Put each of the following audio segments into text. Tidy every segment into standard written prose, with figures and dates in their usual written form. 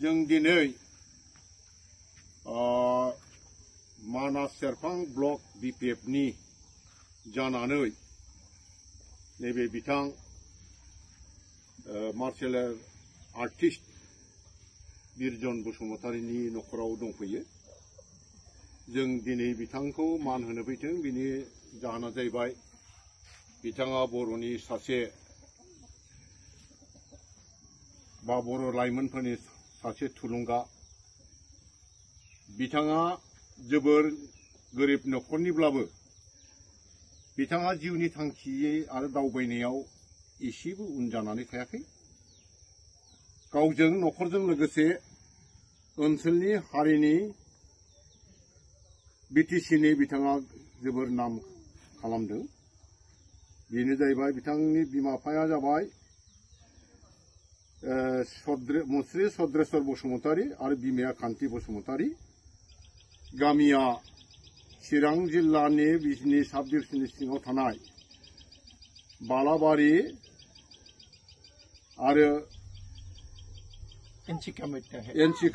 जों दिनै मानास सेरफां ब्लक बिपिएफनि जानानै नैबे बिथां मार्शेल आर्टिस्ट बिरजन बसुमतारीनि न'खराव दंफैयो। जों दिनै बिथांखौ मान होनो फैदों। बिनि जाहोना जाहैबाय बिथाङा बर'नि सासे बा बर' लाइमोनफोरनि सासे थुलुंगा। बिथाङा जोबोर गोरिब न'खरनिब्लाबो बिथाङा जिउनि थांखि आरो दावबायनायाव एसेबो उन जानानै थायाखै। गावजों न'खरजों लोगोसे ओनसोलनि हारिनि बिटिसिनि बिथाङा जोबोर नाम खालामदों। बेनो जाहैबाय बिथांनि बिमा बिफाया जाबाय मुस्रि सद्रेश्वर बसुमतारी आरो बिमाया कान्ति बसुमतारी। गामिया चिरां जिल्लानि बिजनी साब डिभिजननि सिङाव थानाय बालाबारि आरो एनसि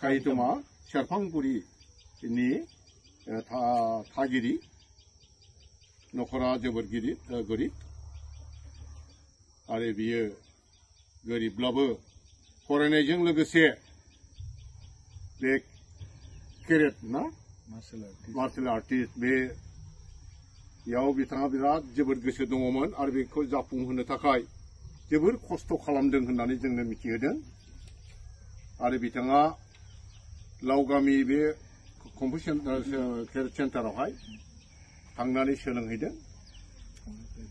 काहितमा सेरफांगुरिनि थागिरि। न'खरा जोबोर गोरिब आरो बियो गोरिबब्लाबो फरायनायजों लोगोसे बे केरेट ना मार्शेल आर्टिस्ट बेयाव बिथाङा बिराद जोबोर गोसो दङमोन आरो बेखौ जाफुंहोनो थाखाय जोबोर खस्थ' खालामदों होननानै जोंनो मिथिहोदों। आरो बिथाङा लावगामि बे कम्पिटिसन केरेट सेन्टारावहाय थांनानै सोलोंहैदों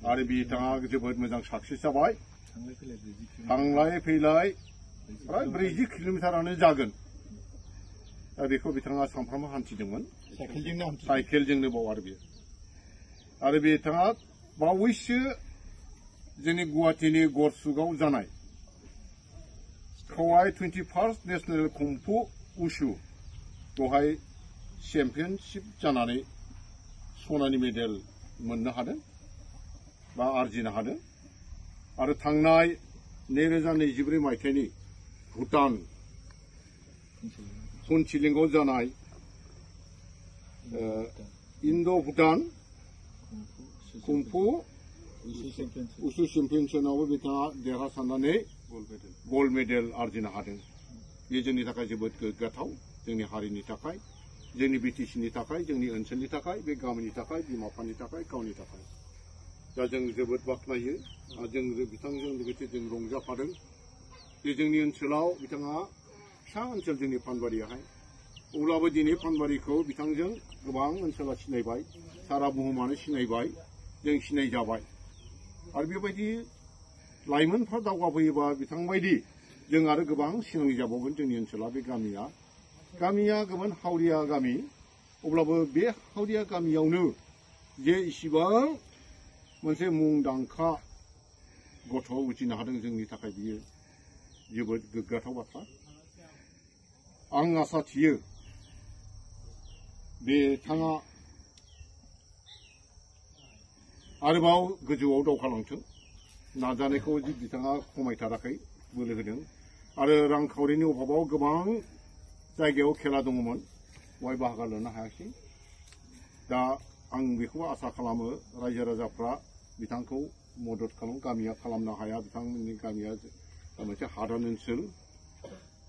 आरो बिथाङा जोबोद मोजां साक्सेस जाबाय। थांलाय फैलाय प्राय 40 किल'मिटारानो जागोन। दा बेखौ बिथाङा सानफ्रामबो हान्थिदोंमोन साइकेलजोंनो बाव आरो बिथाङा बावैसो जोंनि गुवाहाटीनि गरसुगाव जानाय खवाइ 21st नेशनेल कुंफु उशु बेवहाय चेम्पियनशिप जानानै सनानि मेडेल मोननो हादों बा आरजिनो हादों। आरो थांनाय 2024 मायथाइनि भुटान फुनसिलिंआव जानाय इन्ड' भुटान कुंफु उसु चेम्पियनशिपआवबो बिथाङा देरहासारनानै गल्ड मेडेल आरजिनो हादों। बे जोंनि थाखाय जोबोद गोग्गाथाव, जोंनि हारिनि थाखाय, जोंनि बिटिसिनि थाखाय, जोंनि ओनसोलनि थाखाय, बे गामिनि थाखाय, बिमा बिफानि थाखाय, गावनि थाखाय। दा जों जोबोद बाख्नायो आरो जों बिथांजों लोगोसे जों रंजाफादों। बे जोंनि ओनसोलाव बिथाङा फिसा ओनसोल जोंनि फानबारियाहाय, अब्लाबो दिनै फानबारिखौ बिथांजों गोबां ओनसोला सिनायबाय, सारा बुहुमानो सिनायबाय, जों सिनायजाबाय। आरो बेबायदि लाइमोनफ्रा दावगाफैयोबा बिथांबायदि जों आरो गोबां सिनायजाबावगोन। जोंनि ओनसोला बे गामिया गोबां हावरिया गामि, अब्लाबो बे हावरिया गामियावनो जे इसिबां मोनसे मुंदांखा गथ' उजिनो हादों, जोंनि थाखाय बियो जोबोद गोग्गाथाव बाथ्रा। आं आसा थियो बिथाङा आरोबाव गोजौआव दावगालांथों। नाजानायखौ बिथाङा खमायथाराखै, बोलो होदों। आरो रांखावरिनि अभाबाव गोबां जायगायाव खेला दङमोन, बेवहाय बाहागो लानो हायाखै। दा आं बेखौ आसा खालामो रायजो राजाफ्रा बिथांखौ मदद गामिया खालामनो हाया। बिथांमोननि गामिया मोनसे हादान ओनसोल,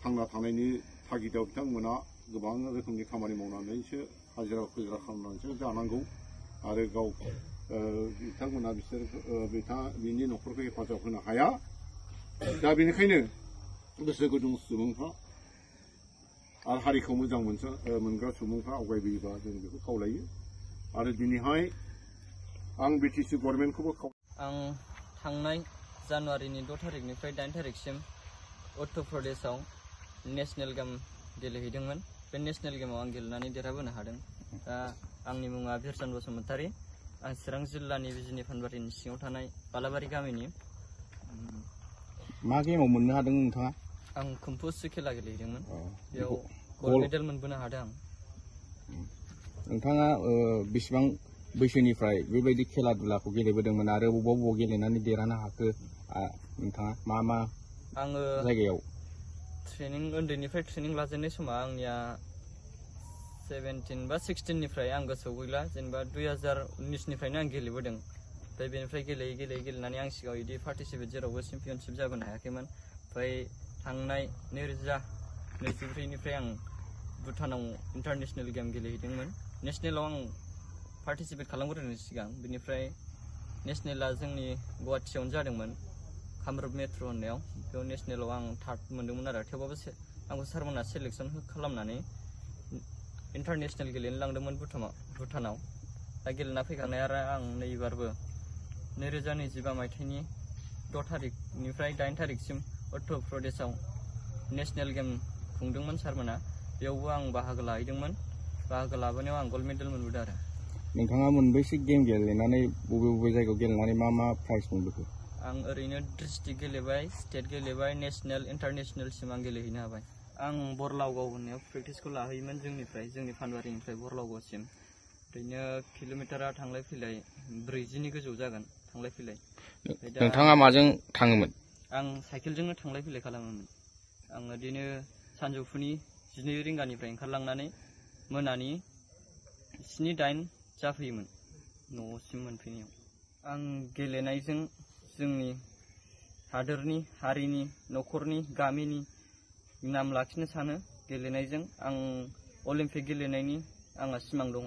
थांना थानायनि थागिदाव बिथांमोना गोबां रोखोमनि खामानि मावनानैसो हाजिरा खालामनानैसो जानांगौ आरो गाव बिथांमोना बिनि न'खरखौ हेफाजाब होनो हाया। दा बेनिखायनो गोसो गुदुं सुबुंफ्रा आरो हारिखौ मोजां मोनग्रा सुबुंफ्रा आवगायबोयोबा जों बेखौ खावलायो। आरो दिनैहाय आं बिटिसि गभर्नमेन्टखौबो आं थांनाय जानुवारिनि 6 तारिखनिफ्राय 8 तारिखसिम उत्तर प्रदेशआव नेशनेल गेम गेलेहैदोंमोन। बे नेशनेल गेमाव आं गेलेनानै देरहाबोनो हादों। दा आंनि मुङा बिरजन बसुमतारी। आं चिरां जिल्लानि बिजनी फानबारिनि सिङाव थानाय बालाबारि गामिनि। मा गेमाव मोननो हादों नोंथाङा? आं कुंफु खेला गेलेहैदोंमोन, बेयाव गल्ड मेडेल मोनबोनो हादों आं। नोंथाङा बेसेबां बैसोनिफ्राय बेबायदि खेला दुलाखौ गेलेबोदोंमोन आरो बबाव गेलेनानै देरहानो हाखो नोंथाङा मा जायगायाव? उन्दैनिफ्राय ट्रेनिं लाजेननाय समा आंनिया 17 बा 16 निफ्राय आं गोसोआव गैला जेनेबा 2019निफ्रायनो आं गेलेबोदों ओमफ्राय बेनिफ्राय गेलेनानै आं सिगाङाव बिदि पार्टिसिपेट जेरावबो चेम्पियनशिप जाबोनो हायाखैमोन ओमफ्राय थांनाय 2024निफ्राय आं भुटानाव इन्टारनेसनेल गेम गेलेहैदोंमोन नेसनेलाव आं पार्टिसिपेट खालामग्रोदों सिगां बेनिफ्राय नेसनेला जोंनि गुवाहाटियावनो जादोंमोन कामरुप मेट्र' होननायाव बेयाव नेसनेलाव आं थार्ड मोनदोंमोन आरो थेवबाबो आंखौ सारमोना सेलेक्सन खालामनानै इन्टारनेसनेल गेलेनो लांदोंमोन भुटानाव दा गेलेना फैखांनाय आरो आं नैबारबो 2025 मायथाइनि 6 थारिखनिफ्राय 8 थारिखसिम उत्तर प्रदेशआव नेसनेल गेम खुंदोंमोन सारमोना बेयावबो आं बाहागो लाहैदोंमोन बाहागो लाबोनायाव आं गल्ड मेडेल मोनबोदों आरो नोंथाङा मोनबेसे गेम गेलेनानै बबे जायगायाव गेलेनानै मा प्राइज मोनबोखो आं ओरैनो डिस्ट्रिक्ट गेलेबाय स्टेट गेलेबाय नेसनेल इन्टारनेसनेलसिम आं गेलेहैनो हाबाय आं बरलावगाव होननायाव प्रेक्टिसखौ लाहैयोमोन जोंनि फानबारिनिफ्राय बरलावगावसिम ओरैनो किल'मिटारा थांलाय फैलाय 40नि गोजौ जागोन थांलाय फैलाय नोंथाङा माजों थाङोमोन आं साइकेलजोंनो थांलाय फैलाय खालामोमोन आं ओरैनो सानजौफुनि 12 रिंगानिफ्राय ओंखारलांनानै मोनानि 7-8 जाफैयोमोन न'सिम मोनफैनायाव आं गेलेनायजों जोंनि हादोरनि हारिनि न'खरनि गामिनि नाम लाखिनो सानो गेलेनायजों आं अलिम्पिक गेलेनायनि आंहा सिमां दङ